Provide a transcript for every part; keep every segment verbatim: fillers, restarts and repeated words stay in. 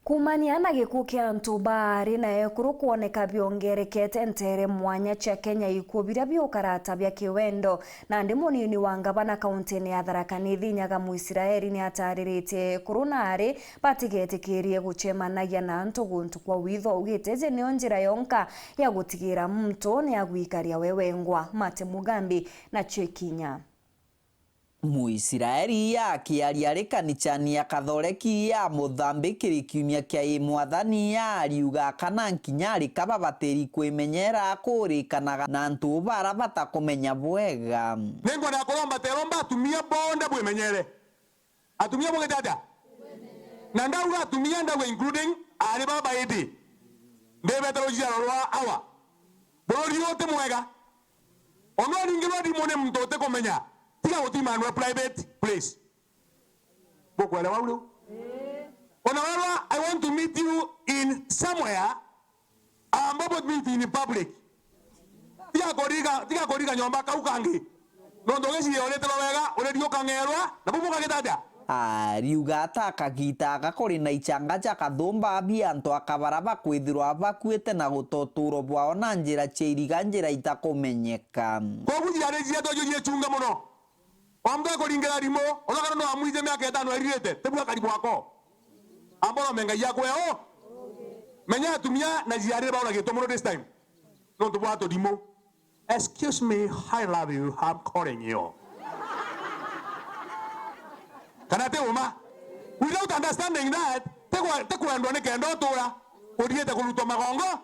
Kuumania na gikuu kia antu baari na ekuru kwoneka biongerekete nteere mwanya cia Kenya, ikuu biria biukarata bia kiwendo, nandi munini wa ngavana kauntine ya Tharaka Nithi Nyaga Muisraeli niatariritie ekuru na aari batigetikirie gucemanagia na antu guntu kwa witho, augite iji niyo njira yonka ya gutigira muntu niagwikaria we wengwa. Mate Mugambi nacio ikinya. Muisraeli akiaria ari kanicani ya Kathoreki ya Muthambi kiri kiumia kia i mwathani, ariuga kana nkinya ari ka babatiri kwimenyera kurikanaga na antu bara batakumenya bwega. Ningwenda kuromba teromba atumia bonde bwimenyere. Atumia bugite atia? Na ndauga atumia, ndauga including aari baba indi. Ndibete ruciaro rwa Awa. Bururi uyu ti mwega. Ona uringirwa thimu ni muntu utikumenya, tiga gutimanua private place. Bukwelewa u riu? Ona wewa, I want to meet you in somewhere, ambao meet in public. Tiga kuriga, tiga kuriga nyomba kau kangi. Nontu ugiciria uritirwa wega, uriri ukang'erwa, na bubu ukagita atia? Ariuga ata akagita aka kuri na ichanga ja kathumba bia antu aka bara bakwithirwa bakuite na guta utuuro bwao na njira cia iriga, njira itakumenyeka. Koguo ciari cietu cio ciecunge mono. O muntu akuringira rimu, ona kana no amwije miaka itano iririte, tibu akari bwako. Amba urome Ngai yaku weo. Menya atumia na ciari bauragitwe mono this time. Nontu bwa turimu. Excuse me, I love you, I'm calling you. Kana ti uma? Without understanding that, ti kwe-, ti kwendwa ni kenda utura, uthiite kurutwa magongo.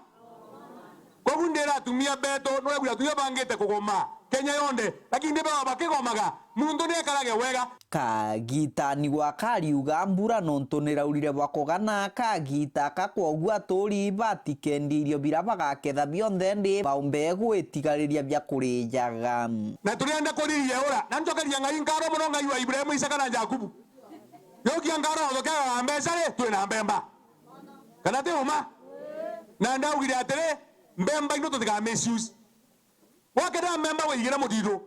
Koguo ndira atumia betu, nuregwira atumia bangite kugoma Kenya yonthe, lakini ni bao bakigomaga, muntu ni ekarage wega. Kagitani gwa kariuga mbura nontu ni raurire bwa kugana kagita aka, kwoguo aturi batikendie irio bira bagaketha bionthe ndi baumbe gwitigariria bia kurijaga. Na turienda kuriria ura, na njokeria Ngai nkaro mono, Ngai wa Ibrahimu, Isaka na Jakubu. Yokia nkaro othokeaga mbeca ri, twi na mbemba. Kana ti uma? Na ndaugire atiri, mbemba ino tutika misuse. Wakenda mbemba wigira mutithu,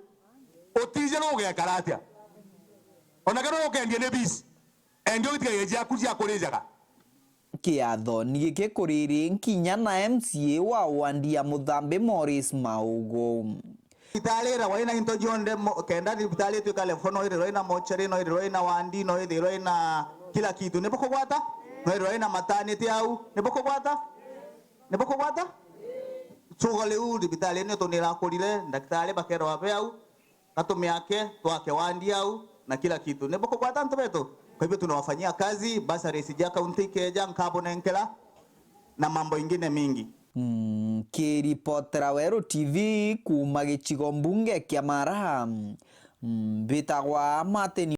utije nugekara atia? Ona kana ukendie ni bisi, endia ugitigagia ciaku cia kurijaga. Kiathoni giki kuriri nkinya na M C A wa wandi ya Muthambi Morris Maugo. Thibitari ira wai na into jonthe mo-, kenda thibitari itwikare fo, no ithirwe ina mochari, no ithirwe ina wandi, no ithirwe ina kila kitu. Ni bukugwata? No ithirwe ina maternity au. Ni bukugwata? Ni bukugwata? Chugo riu thibitari ni tunira kurire, ndagitari bakerwa be au, gatumiake, twake wandi au, na kila kitu. Ni bukugwata antu betu? Kwa hivyo tunawafanyia kazi, bursaries ja kaunti ikeja, nkabunenkera, na mambo ingine mingi. Mm, kiripotera Weru T V kuuma gicigo mbunge kia Mara, mm, mbitagwa Martin